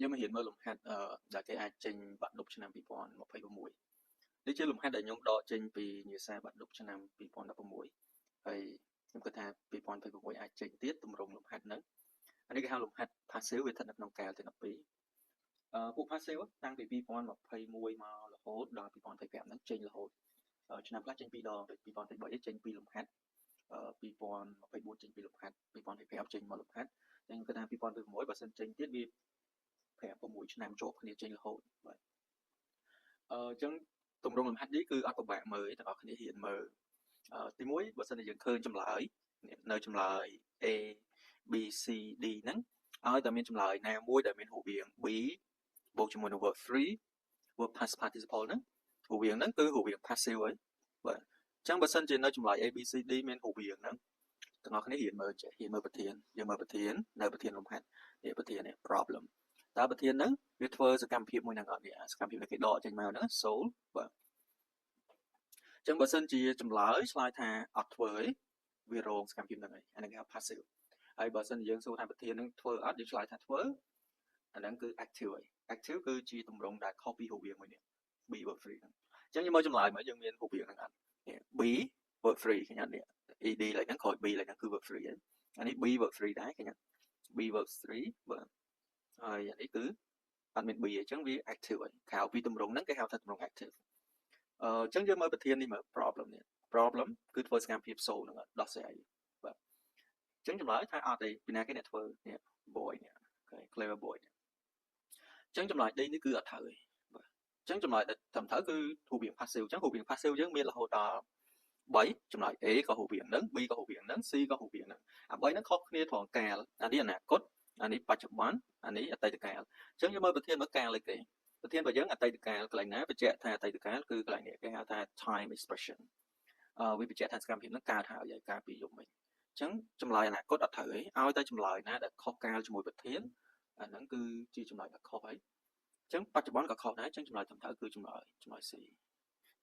យើងមករៀនមើលលំហាត់ដែលគេអាចចេញបាក់ឌុបឆ្នាំ2026នេះជាលំហាត់ដែលខ្ញុំដកចេញពីញាសាបាក់ឌុបឆ្នាំ2016ហើយខ្ញុំគិតថា2026អាចចេញទៀតទម្រង់លំហាត់ហ្នឹងអានេះគេហៅលំហាត់ passive វាស្ថិតនៅក្នុងកាលទី12ពួក passive តាំងពី2021មករហូតដល់2025ហ្នឹងចេញរហូតឆ្នាំខ្លះចេញ2ដងដូច2023ចេញ2លំហាត់2024ចេញពីលំហាត់2025ចេញមកលំហាត់អញ្ចឹងខ្ញុំគិតថា2026បើសិនចេញទៀតវា5 6ឆ្នាំជាប់គ្នាចេញរហូតបាទអញ្ចឹងទម្រង់លំហាត់នេះគឺអត់ពិបាកមើលទេទាំងអស់គ្នាហ៊ានមើលទី1បើសិនជាយើងឃើញចម្លើយនៅចម្លើយ A B C D ហ្នឹងឲ្យតែមានចម្លើយណាមួយដែលមានរូបរាង be បូកជាមួយនឹង verb 3 verb past participle ហ្នឹងរូបរាងហ្នឹងគឺរូបរាង passive ហើយបាទអញ្ចឹងបើសិនជានៅចម្លើយ A B C D មានរូបរាងហ្នឹងទាំងអស់គ្នារៀនមើលចេះរៀនមើលប្រធានយើងមើលប្រធាននៅប្រធានលំហាត់នេះប្រធាននេះ problem តើប្រធានហ្នឹងវាធ្វើសកម្មភាពមួយហ្នឹងអត់នេះសកម្មភាពដែលគេដកចេញមកហ្នឹង solve បាទអញ្ចឹងបើសិនជាចម្លើយឆ្លើយថាអត់ធ្វើទេវារងសកម្មភាពហ្នឹងហើយអាហ្នឹងគេហៅ passive ហើយបើសិនជាយើងសួរថាប្រធានហ្នឹងធ្វើអត់យើងឆ្លើយថាធ្វើអាហ្នឹងគឺ active ហើយ active គឺជាទម្រង់ដែលខុសពីរូបរាងមួយនេះ be verb 3 ហ្នឹងអញ្ចឹងយើងមើលចម្លើយមកយើងមានរូបរាងហ្នឹងអត់នេះ be verb 3 ឃើញអត់នេះ ed ឡើយហ្នឹងក្រោយ be ឡើយហ្នឹងគឺ verb 3 ហើយអានេះ be verb 3 ដែរឃើញអត់ be verb 3 បាទហើយអានេះគឺអត់មាន be អញ្ចឹងវា active ហើយក្រៅពីទម្រង់ហ្នឹងគេហៅថាទម្រង់ active អញ្ចឹងយើងមើលប្រធាននេះមើល problem នេះ problem គឺធ្វើសកម្មភាព solve ហ្នឹងដោះស្រាយបាទអញ្ចឹងចម្លើយថាអត់ទេពីណាគេអ្នកធ្វើនេះ boy នេះ okay clever boy នេះអញ្ចឹងចម្លើយ D នេះគឺអត់ត្រូវទេបាទអញ្ចឹងចម្លើយដែលត្រឹមត្រូវគឺរូបរាង passive អញ្ចឹងរូបរាង passive យើងមានរហូតដល់3ចម្លើយ A ក៏រូបរាងហ្នឹង B ក៏រូបរាងហ្នឹង C ក៏រូបរាងហ្នឹងអា3ហ្នឹងខុសគ្នាត្រង់កាលអានេះអនាគតអានេះបច្ចុប្បន្នអានេះអតីតកាលអញ្ចឹងយើងមើលប្រធានមើលកាលអីគេប្រធានរបស់យើងអតីតកាលកន្លែងណាបញ្ជាក់ថាអតីតកាលគឺកន្លែងនេះគេហៅថា time expression វាបញ្ជាក់ថាសកម្មភាពហ្នឹងកើតហើយហើយកាលពីយប់មិញអញ្ចឹងចម្លើយអនាគតអត់ត្រូវទេឲ្យតែចម្លើយណាដែលខុសកាលជាមួយប្រធានអាហ្នឹងគឺជាចម្លើយដែលខុសហើយអញ្ចឹងបច្ចុប្បន្នក៏ខុសដែរអញ្ចឹងចម្លើយត្រឹមត្រូវគឺចម្លើយ C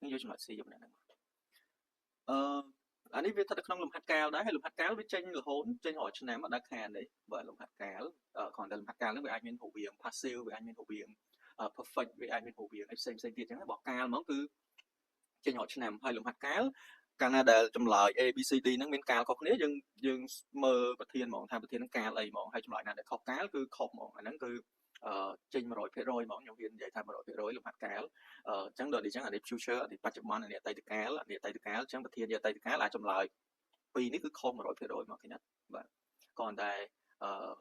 នឹងយកចម្លើយ C យកម្នាក់ហ្នឹងអឺអានេះវាស្ថិតនៅក្នុងលំហាត់កាលដែរហើយលំហាត់កាលវាចេញរហូតចេញរាល់ឆ្នាំអត់ដែលខានទេបើលំហាត់កាលគ្រាន់តែលំហាត់កាលហ្នឹងវាអាចមានរូបរាង passive វាអាចមានរូបរាង perfect វាអាចមានរូបរាងអីផ្សេងផ្សេងទៀតអញ្ចឹងបើកាលហ្មងគឺចេញរាល់ឆ្នាំហើយលំហាត់កាលកាលណាដែលចម្លើយ A B C D ហ្នឹងមានកាលខុសគ្នាយើងយើងមើលប្រធានហ្មងថាប្រធានហ្នឹងកាលអីហ្មងហើយចម្លើយណាដែលខុសកាលគឺខុសហ្មងអាហ្នឹងគឺចេញ100%ហ្មងខ្ញុំហ៊ាននិយាយថា100%លំហាត់កាលអញ្ចឹងដល់នេះអញ្ចឹងអានេះ future អានេះបច្ចុប្បន្នអានេះអតីតកាលអានេះអតីតកាលអញ្ចឹងប្រធានជាអតីតកាលអាចចម្លើយពីរនេះគឺខុស100%មកឃើញណាបាទគ្រាន់តែ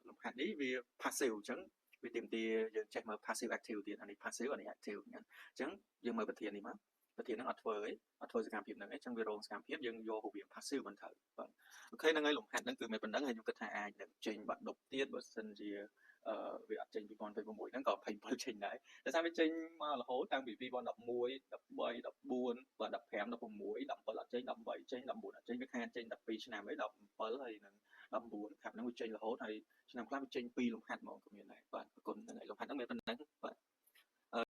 លំហាត់នេះវា passive អញ្ចឹងវាទាមទារយើងចេះមើល passive active ទៀតអានេះ passive អានេះ active អញ្ចឹងយើងមើលប្រធាននេះមកប្រធានហ្នឹងអត់ធ្វើអីអត់ធ្វើសកម្មភាពហ្នឹងអីចឹងវារងសកម្មភាពយើងយករបៀប passive មិនត្រូវបាទ okay ហ្នឹងហើយលំហាត់ហ្នឹងគឺមានប៉ុណ្ណឹងហើយខ្ញុំគិតថាអាចនឹងចេញបាក់ឌុបទៀតបើសិនជាអឺវាអត់ចេញ2026ហ្នឹងក៏27ចេញដែរដោយសារវាចេញមករហូតតាំងពី2011 13 14បាទ15 16 17អត់ចេញ18ចេញ19អត់ចេញវាខានចេញ12ឆ្នាំអី17ហើយនឹង19ខាប់ហ្នឹងវាចេញរហូតហើយឆ្នាំខ្លះវាចេញ2លំហាត់ហ្មងក៏មានដែរបាទអរគុណហ្នឹងហើយលំហាត់ហ្នឹងមានប៉ុណ្ណឹងបាទ។